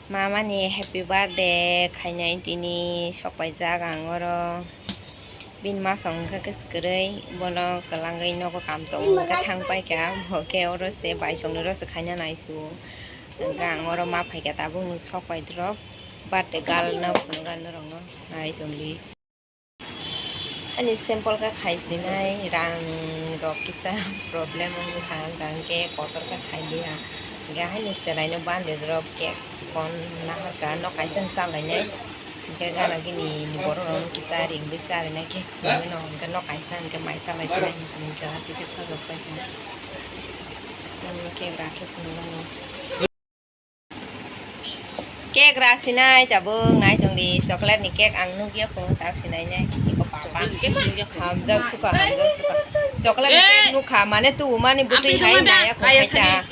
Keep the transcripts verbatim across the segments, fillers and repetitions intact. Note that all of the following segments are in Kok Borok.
Mama ni happy birthday khainai tini sokpaijak ang oro. Bini masong wngkha khe kwrwi, bono kwlangwi nogo kam tongo, hwnkhe thang paikha, bo khe oro se baisongni oro se khaina naisu. Hwnkhe ang oro ma phaikha, tabukno sokpai drop birthday girl no phunukha norokno nai tongdi. Ani simple khe khai sinai, rang rok kisa problem wngkha, hwnkha hwnkhe kotor khe khai liya. Hwnkhe haino chwraino birthday drop cake sikon naharkha, nok kaisa chalainai. Hwnkhe gana gini borok rok kisa ringwi charinai cake swnamwi no, hwnkhe nok kaisa hwnkhe mai chalai sinai hwnkha, hwnkhe tei khe sajak paikha. Cake rakhe phunukgano. Cake ra sinai tabuk nai tongdi, chocolate ni cake ang nukya kho, tak sinai nai. Iko papa. Chocolate ni cake nukya kho. Hamjak suka, hamjak suka. Chocolate ni cake nukha, mane tu umani butwi hai naya kho khaita.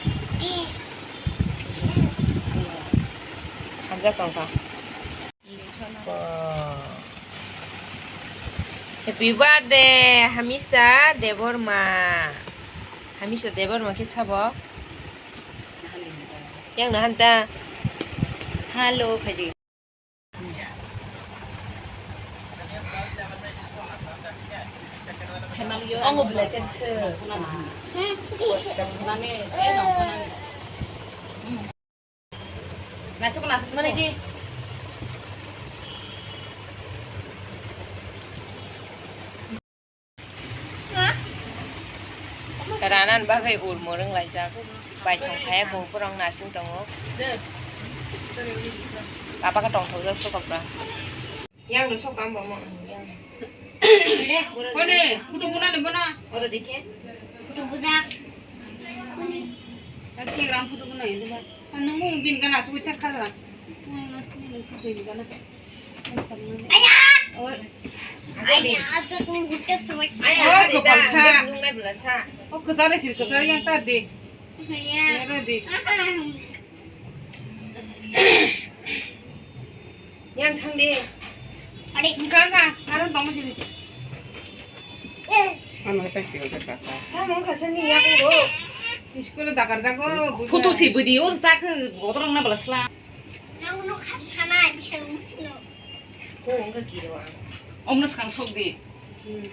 Hamjak tongkha. Happy birthday, Hamisa Debbarma. Hamisa Debbarma khe sabo. Yang nahan ta. Hello, khaidi. Saimaliyo. Ongo belated se. Nani, eh, nongkhornani. Naithok naithok mani di. Ranan bagwi ul mwrwng laijak. Baisong phaiya bo borok nasing tongo. Papa khe tongthokjak sukopra. Yang no sok kam bo mo. Hone, photo bona le bona. Oro dekhe. Photo bujak. Hone. Kaki ram photo bona le ba. Nung bin kana sugui tak khala. Aya! Oi. Aya, abak ni gute sawai. Aya, oh, kopal sa. Nung nai bela sa. Oh, kesare sir, kesare yang tadi. Aya. Yang thang di. Ade. Engkha, engkha. Aro tong sini. Ano tong sini, tong sini. Tamo khasani ya ko. School dakar jago. Photo si video jak botorong na bela sla. Nang no khat khana bisa musino. Ko engkha kiro ang. Omno skang sok di. Hmm.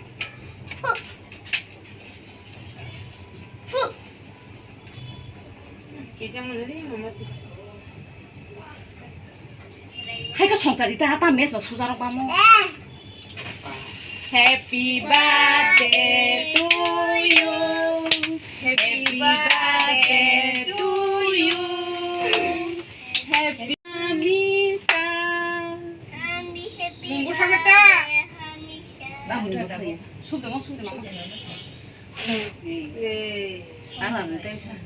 Hai ko songchari ta ta mes ba sujarok bamo. Happy birthday to you. Happy birthday to you. Happy Hamisa. Happy, happy birthday, Hamisa. Sub de mo, sub de mo. Happy birthday.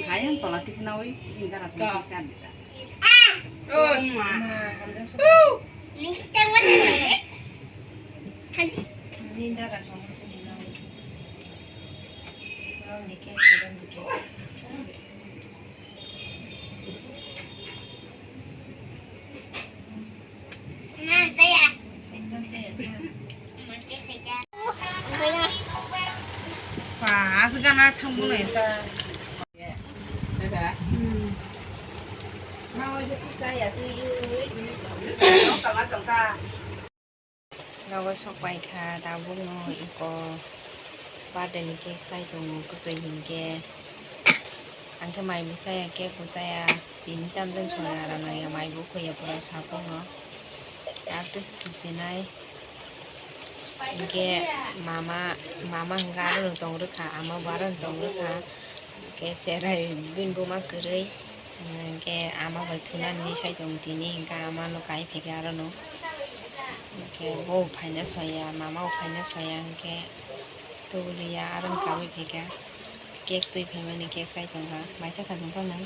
Kayang tola tikna oi, ini dara song chan dita. Ah! Oh, ma. Ni chan ma chan. Ni dara song. Ba, aswk gana thangbo nai ta. Hmm. Nogo sok pai kha, tabukno iko birthday ni cake chai tongo, kwtwi hinkhe. Ang khe mai bo chaya, cake bo chaya, tini tamjani songya rwnai ya, mai bo khwya pura saphangno. Dak twi thusinai. Hinkhe mama, mama hinkhe arono tong rwkha, ama bo arono tong rwkha. Hinkhe cherai bini buma kwrwi. Hinkhe ama bai thunani sai tong tini, hinkhe ama no kai phaikha arono. Hinkhe bo phaina soya, mama bo phaina soya, hinkhe tubuliya arono kaui phaikha. Cake twi phaimani cake chai tongkha, maisa kha tongkha nang.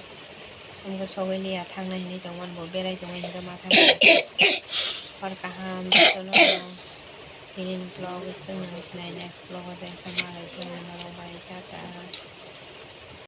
Hinkhe sogwi liya thangna hinwi tongmani bo berai tongwi hinkhe ma thangkha. Hor kaham jotono. Tini vlog chwng nang sinai next vlog o tei sama lai khe norok bai tata.